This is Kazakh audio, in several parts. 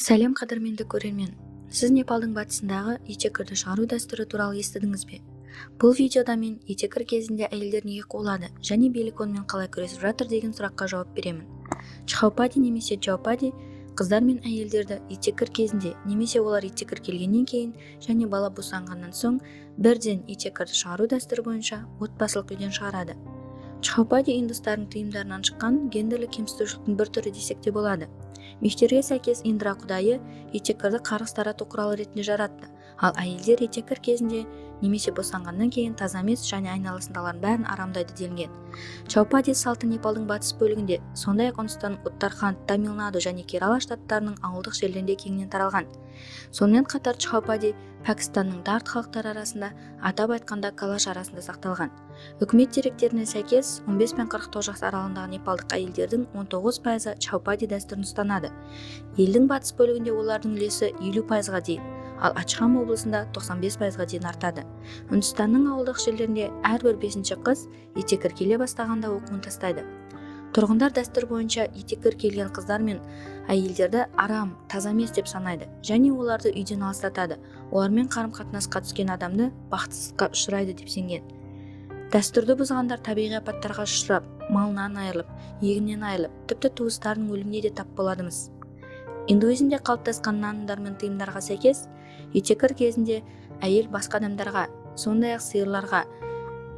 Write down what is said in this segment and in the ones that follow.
Сәлем, қадірменді көрермен! Сіз Непалдың батысындағы етеккірді шығару дәстүрі туралы естідіңіз бе? Бұл видеода мен етеккір кезінде әйелдер неге қуылады және билік онымен қалай күресіп жатыр деген сұраққа жауап беремін. Чхаупади немесе Чаупади қыздар мен әйелдерді етеккір кезінде немесе олар етеккір келгеннен кейін және бала босанғаннан соң бірден етеккірді шығару дәстүрі бойынша отбасылық үйден шығарады. Чхаупади индустардың тыйымдарынан шыққан гендерлік кемсітушіліктің бір түрі десек те болады. Мифтерге сәйкес, Индра құдайы етеккірді қарғыс тарату құралы ретінде жаратты, ал әйелдер етеккір кезінде немесе босанғаннан кейін таза емес және айналасындағылардың бәрін арамдайды делінген. Чаупади салты Непалдың батыс бөлігінде, сондай-ақ Үндістанның Уттарханд, Тамилнаду және Керала штаттарының ауылдық жерлерінде кеңінен таралған. Сонымен қатар чхаупади Пәкістанның дард халықтары арасында, атап айтқанда калаш арасында сақталған. Үкімет деректеріне сәйкес, 15 пен 49 жас аралығындағы непалдық әйелдердің 19%-ы чхаупади дәстүрін ұстанады. Елдің батыс бөлігінде олардың үлесі 50%-ға дейін, ал Ачхам облысында 95%-ға дейін артады. Үндістанның ауылдық жерлерінде әрбір бесінші қыз етеккір келе бастағанда оқуын тастайды. Тұрғындар дәстүр бойынша етеккір келген қыздар мен әйелдерді арам, таза емес деп санайды және оларды үйден алыстатады. Олармен қарым-қатынасқа түскен адамды бақытсыздыққа ұшырайды деп сенген. Дәстүрді бұзғандар табиғи апаттарға ұшырап, малынан айырылып, егіннен айырылып, тіпті туыстарының өліміне де тап боладымыз. Индуизмде қалыптасқан нанымдар мен тыйымдарға сәйкес, етеккір кезінде әйел басқа адамдарға, сондай-ақ сиырларға,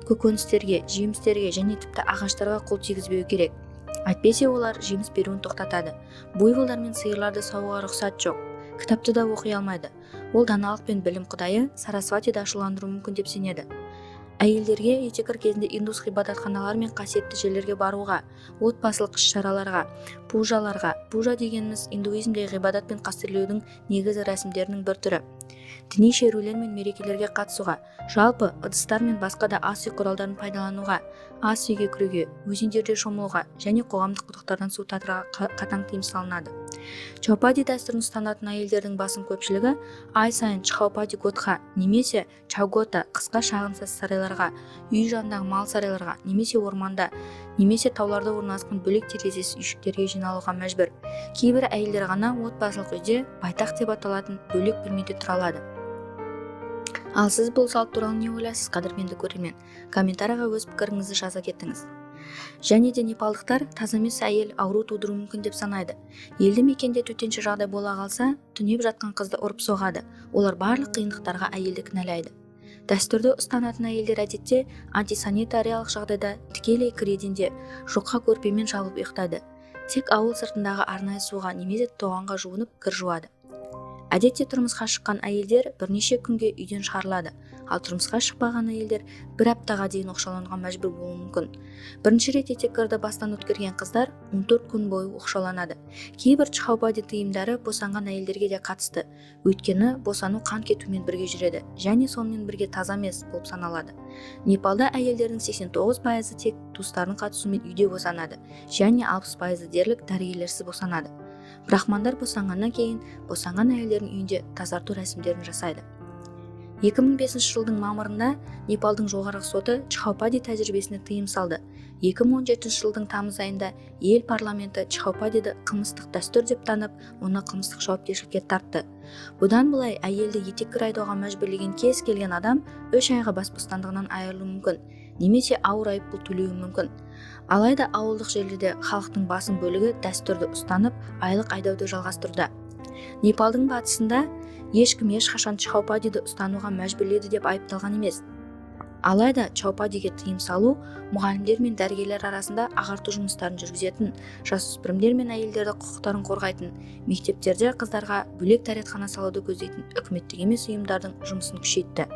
көкөністерге, жемістерге және тіпті ағаштарға қол тигізбеу керек, әйтпесе олар жеміс беруін тоқтатады. Буйволдар мен сиырларды саууға рұқсат жоқ. Кітапты да оқи алмайды. Ол даналық пен білім құдайы Сарасватиді ашуландыруы мүмкін деп сенеді. Әйелдерге етеккір кезінде индус ғибадатханалар мен қасиетті жерлерге баруға, отбасылық іс-шараларға, пужаларға — пужа дегеніміз индуизмде ғибадат пен қастерлеудің негізгі рәсімдерінің бір түрі — діни шерулер мен мерекелерге қатысуға, жалпы ыдыстар мен басқа да ас үй құралдарын пайдалануға, ас үйге кіруге, өзендерде шомылуға және қоғамдық құдықтардан су тартуға қатаң тыйым салынады. Чаупади дәстүрін ұстанатын әйелдердің басым көпшілігі ай сайын Чхаупади Готха немесе Чаугота, қысқа шағын саз сарайларға, үй жанындағы мал сарайларға немесе орманда немесе тауларда орналасқан бөлек терезесіз үйшіктерге жиналуға мәжбүр. Кейбір әйелдер ғана отбасылық үйде байтақ деп аталатын бөлек бөлмеде тұра алады. Ал сіз бұл салт туралы не ойлайсыз, қадірменді көрермен? Комментарийға өз пікіріңізді жаза кетіңіз. Және де непалдықтар таза емес әйел ауру тудыруы мүмкін деп санайды. Елді мекенде төтенше жағдай бола қалса, түнеп жатқан қызды ұрып соғады. Олар барлық қиындықтарға әйелді кінәлайды. Дәстүрді ұстанатын әйелдер әдетте антисанитариялық жағдайда, тікелей кір еденде, жұқа көрпемен жабылып ұйықтайды. Тек ауыл сыртындағы арнайы суға немесе тоғанға жуынып, кір жуады. Әдетте тұрмысқа шыққан әйелдер бірнеше күнге үйден шығарылады, ал тұрмысқа шықпаған әйелдер бір аптаға дейін оқшаулануға мәжбүр болуы мүмкін. Бірінші рет етеккірді бастан өткерген қыздар 14 күн бойы оқшауланады. Кейбір чхаупади тыйымдары босанған әйелдерге де қатысты, өйткені босану қан кетумен бірге жүреді және сонымен бірге таза емес болып саналады. Непалда әйелдердің 89%-ы тек туыстарының қатысуымен үйде босанады және 60%-ы дерлік дәрігерлерсіз босанады. Брахмандар босанғаннан кейін босанған әйелдердің үйінде тазарту рәсімдерін жасайды. 2005 жылдың мамырында Непалдың жоғарғы соты чхаупади тәжірибесіне тыйым салды. 2017 жылдың тамыз айында ел парламенті чхаупадиді қылмыстық дәстүр деп танып, оны қылмыстық жауапкершілікке тартты. Бұдан былай әйелді етеккір айдауға мәжбүрлеген кез келген адам 3 айға бас бостандығынан айырылуы мүмкін немесе ауыр айыппұл төлеуі мүмкін. Алайда ауылдық жерлерде халықтың басым бөлігі дәстүрді ұстанып, айлық айдауды жалғастыруда. Непалдың батысында ешкім ешқашан чхаупадиді ұстануға мәжбүрледі деп айыпталған емес. Алайда чаупадиге тыйым салу мұғалімдер мен дәрігерлер арасында ағарту жұмыстарын жүргізетін, жасөспірімдер мен әйелдерді құқықтарын қорғайтын, мектептерде қыздарға бөлек дәретхана салуды көздейтін үкіметтік емес ұйымдардың жұмысын күшейтті.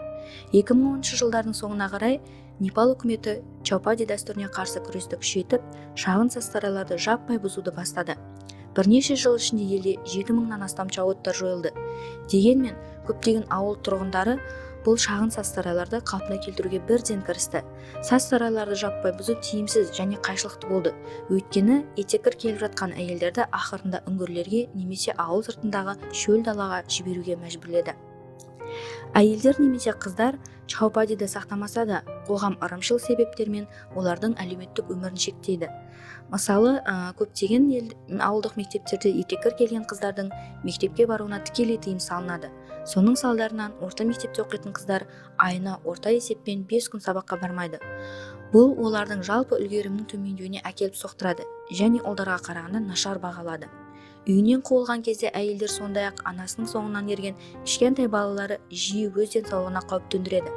2010 жылдардың соңына қарай Непал үкіметі чаупади дәстүріне қарсы күресті күшейтіп, шағын саз сарайларды жаппай бұзуды бастады. Бірнеше жыл ішінде елде 7 мыңнан астам чаоттар жойылды. Дегенмен көптеген ауыл тұрғындары бұл шағын саз сарайларды қалпына келтіруге бірден кірісті. Саз сарайларды жаппай бұзу тиімсіз және қайшылықты болды, өйткені етеккір келіп жатқан әйелдерді ақырында үңгірлерге немесе ауыл сыртындағы шөл далаға жіберуге мәжбүрледі. Әйелдер немесе қыздар Чхаупадиді сақтамаса да, қоғам ырымшыл себептермен олардың әлеуметтік өмірін шектейді. Мысалы, көптеген ауылдық мектептерде етеккір келген қыздардың мектепке баруына тікелей тыйым салынады. Соның салдарынан орта мектепте оқитын қыздар айына орта есеппен 5 күн сабаққа бармайды. Бұл олардың жалпы үлгерімінің төмендеуіне әкеліп соқтырады және ұлдарға қарағанда нашар бағалады. Үйінен қуылған кезде әйелдер, сондай-ақ анасының соңынан ерген кішкентай балалары жиі өз денсаулығына қауіп төндіреді.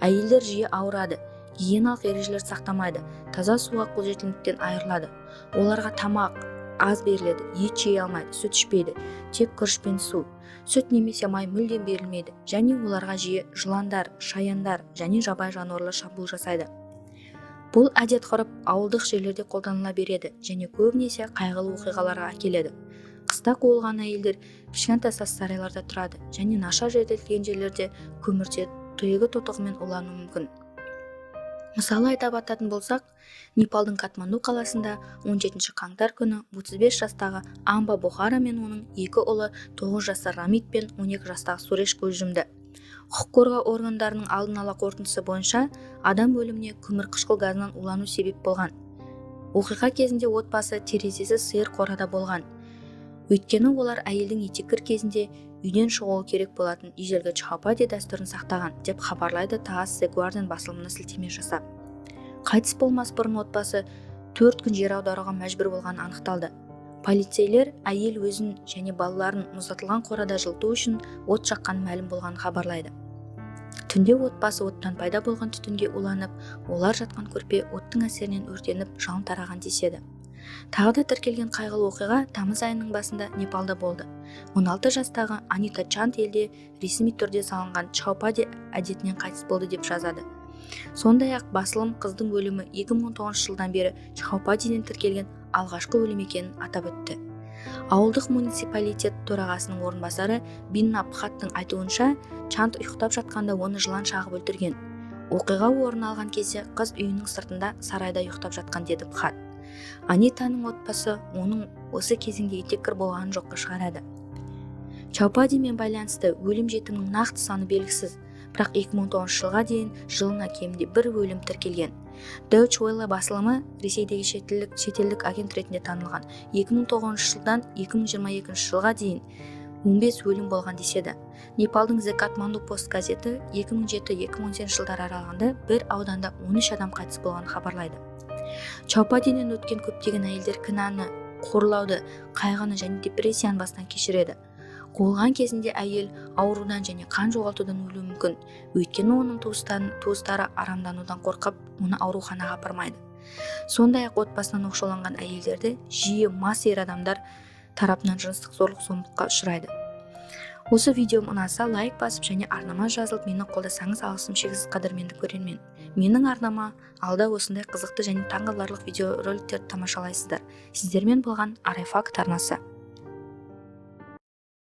Әйелдер жиі ауырады, гигиеналық ережелерді сақтамайды, таза суға қолжетімділіктен айырылады. Оларға тамақ аз беріледі, ет жей алмайды, сүт ішпейді, тек күріш пен су. Сүт немесе май мүлдем берілмейді және оларға жиі жыландар, шаяндар және жабайы жануарлар шабуыл жасайды. Бұл әдет ғұрып ауылдық жерлерде қолданыла береді және көбінесе қайғылы оқиғаларға әкеледі. Қыста қуылған әйелдер кішкентай тас сарайларда тұрады және нашар желдетілген жерлерде көмірде тұйығы тотығымен улануы мүмкін. Мысалы айтап ататын болсақ, Непалдың Катманду қаласында 17 қаңтар күні 35 жастағы Амба Бухара мен оның екі ұлы 9 жасар Рамит пен 12 жастағы Суреш көз жұмды. Құқық қорғау органдарының алдын ала қорытындысы бойынша адам өліміне көмірқышқыл газынан улану себеп болған. Оқиға кезінде отбасы терезесі сиыр қорада болған. Өйткені олар әйелдің етеккір кезінде үйден шығуы керек болатын ежелгі Чхаупади дәстүрін сақтаған, деп хабарлайды ТАСС The Guardian басылымына сілтеме жасап. Қайтыс болмас бұрын отбасы 4 күн жер аударуға мәжбүр болғаны анықталды. Полицейлер әйел өзін және балаларын мұздатылған қорада жылыту үшін от жаққаны мәлім болғанын хабарлайды. Түнде отбасы оттан пайда болған түтінге уланып, олар жатқан көрпе оттың әсерінен өртеніп, жалын тараған деседі. Тағы да тіркелген қайғылы оқиға тамыз айының басында Непалда болды. 16 жастағы Анита Чанд елде ресми түрде салынған Чхаупади әдетінен қайтыс болды деп жазады. Сондай-ақ басылым қыздың өлімі 2019 жылдан бері Чхаупадиден тіркелген алғашқы өлім екенін атап өтті. Ауылдық муниципалитет төрағасының орынбасары Бинна Пхаттың айтуынша, Чанд ұйықтап жатқанда оны жылан шағып өлтірген. Оқиға орын алған кезде қыз үйінің сыртында сарайда ұйықтап жатқан, деді Пхат. Анитаның отбасы оның осы кезеңде етеккір болғанын жоққа шығарады. Чхаупадимен байланысты өлім-жітімнің нақты саны белгісіз, бірақ 2019 жылға дейін жылына кемінде бір өлім тіркелген. Deutsche Welle басылымы Ресейдегі шетелдік агент ретінде танылған 2009 жылдан 2022 жылға дейін 15 өлім болған деседі. Непалдың The Kathmandu Post газеті 2007-2018 жылдар аралығында бір ауданда 13 адам қайтыс болғанын хабарлайды. Чхаупадиден өткен көптеген әйелдер кінәні, қорлауды, қайғыны және депрессияны бастан кешіреді. Қуылған кезінде әйел аурудан және қан жоғалтудан өлуі мүмкін, өйткені оның туыстары арамданудан қорқып, оны ауруханаға апармайды. Сондай-ақ отбасынан оқшауланған әйелдерді жиі мас ер адамдар тарапынан жыныстық зорлық-зомбылыққа ұшырайды. Осы видеом ұнаса, лайк басып және арнама жазылып, мені қолдасаңыз, алғысым шексіз, қадірменді көрермен. Менің арнама алда осындай қызықты және таңғаларлық видеороликтерді тамашалайсыздар. Сіздермен болған Арай Факт арнасы.